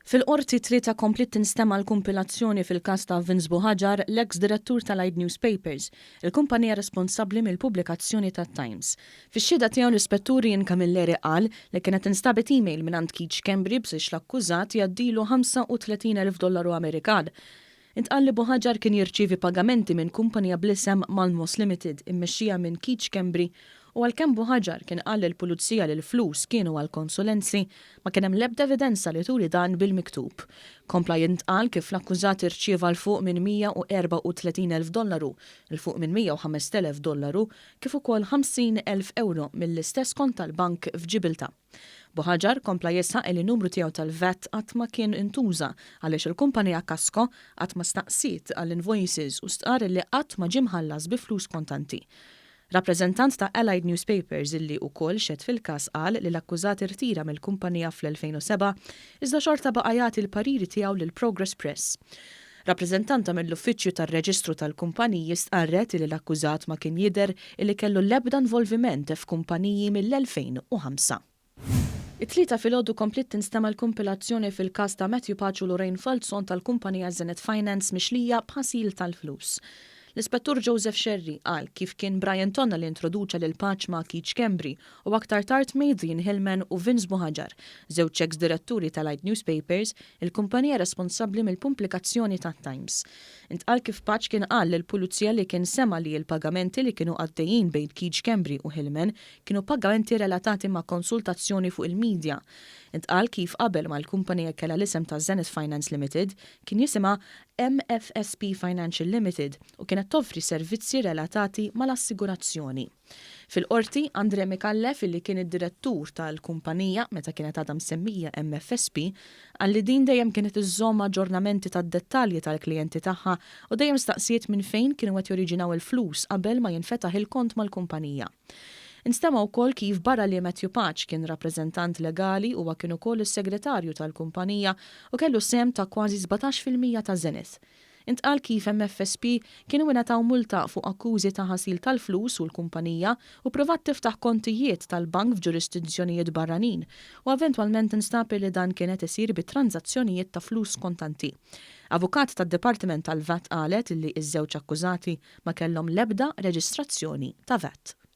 Fil-Qorti t-Tlieta kompliet tinstema' l-kumpilazzjoni fil-każ ta' Vince Buhagiar, l-eks direttur tal-Allied Newspapers, il-kumpanija responsabbli mill-pubblikazzjoni tat-Times. Fix-xhieda tiegħu l-Ispettur Ian Camilleri qal li kienet instabet email mingħand Keith Schembri biex l-akkużat jgħaddilu 35,000 dollaru Amerikan. Intqal li Buhagiar kien jirċievi pagamenti minn kumpanija bl-isem Malmos Limited immexxija minn Keith Schembri u għalkemm Buhagiar kien qal lill-Pulizija li l-flus kienu għal konsulenzi, ma kien hemm l-ebda evidenza li turi dan bil-miktub. Kompla jintqal kif l-akkużat irċieva 'l fuq minn 134,000 dollaru, 'l fuq minn 105,000 dollaru kif ukoll 50,000 ewro mill-istess kont tal-bank f'Ġibiltà. Buhagiar kompla jisħaq li n-numru tiegħu tal-VAT qatt ma kien intuża għaliex il-kumpanija Kasco qatt ma staqsiet għall-invoices u stqarr li qatt ma ġie mħallas bi flus kontanti. Rappreżentant ta' Allied Newspapers illi wkoll xehed fil-każ qal li l-akkużat irtira mill-kumpanija fl-2007 iżda xorta baqa' jagħti l-pariri tiegħu lil Progress Press. Rappreżentanta mill-Uffiċċju tar-Reġistru tal-Kumpaniji stqarret illi l-akkużat ma kien jidher illi kellu l-ebda involviment f'kumpaniji mill-2005. It-Tlieta filgħodu kompliet tinstema' l-kumpilazzjoni fil-każ ta' Matthew Pace u Lorraine Falzon tal-kumpanija Zenith Finance mixlija b'ħasil tal-flus. L-Ispettur Joseph Scerri qal kif kien Brian Tonna li introduċa lil Pace ma' Keith Schembri u aktar tard ma' Adrian Hillman u Vince Buhagiar, żewġ ex-diretturi tal-Allied Newspapers, il-kumpanija responsabbli mill-pubblikazzjoni tat-Times. Intqal kif Pace kien qal lill-Pulizija li kien sema' li l-pagamenti li kienu għaddejjin bejn Keith Schembri u Hillman kienu pagamenti relatati ma' konsultazzjoni fuq il-media. Intqal kif qabel ma l-kumpanija kellha l-isem ta' Zenith Finance Limited, kien jisimha MFSP Financial Limited u kienet toffri servizzi relatati mal-assigurazzjoni. Fil-Qorti, Andre Micallef illi kien id-direttur tal-kumpanija meta kienet għadha msemmija MFSP, qal li din dejjem kienet iżżomm aġġornamenti tad-dettalji tal-klijenti tagħha u dejjem staqsiet minn fejn kienu qed joriġinaw il-flus qabel ma jinfetaħ il-kont mal-kumpanija. Instema' wkoll kif barra li Matthew Pace kien rappreżentant legali huwa kien ukoll is-segretarju tal-kumpanija u kellu sehem ta' kważi 17% ta' Zenith. Intqal kif MFSP kienu ingħataw multa fuq akkużi ta' ħasil tal-flus u l-kumpanija u provat tiftaħ kontijiet tal-bank f'ġurisdizzjonijiet barranin u eventwalment instab li dan kien qed isir bi tranżazzjonijiet ta' flus kontanti. Avukat tad-Dipartiment tal-VAT qalet li ż-żewġ akkużati ma kellhom l-ebda reġistrazzjoni ta' VAT.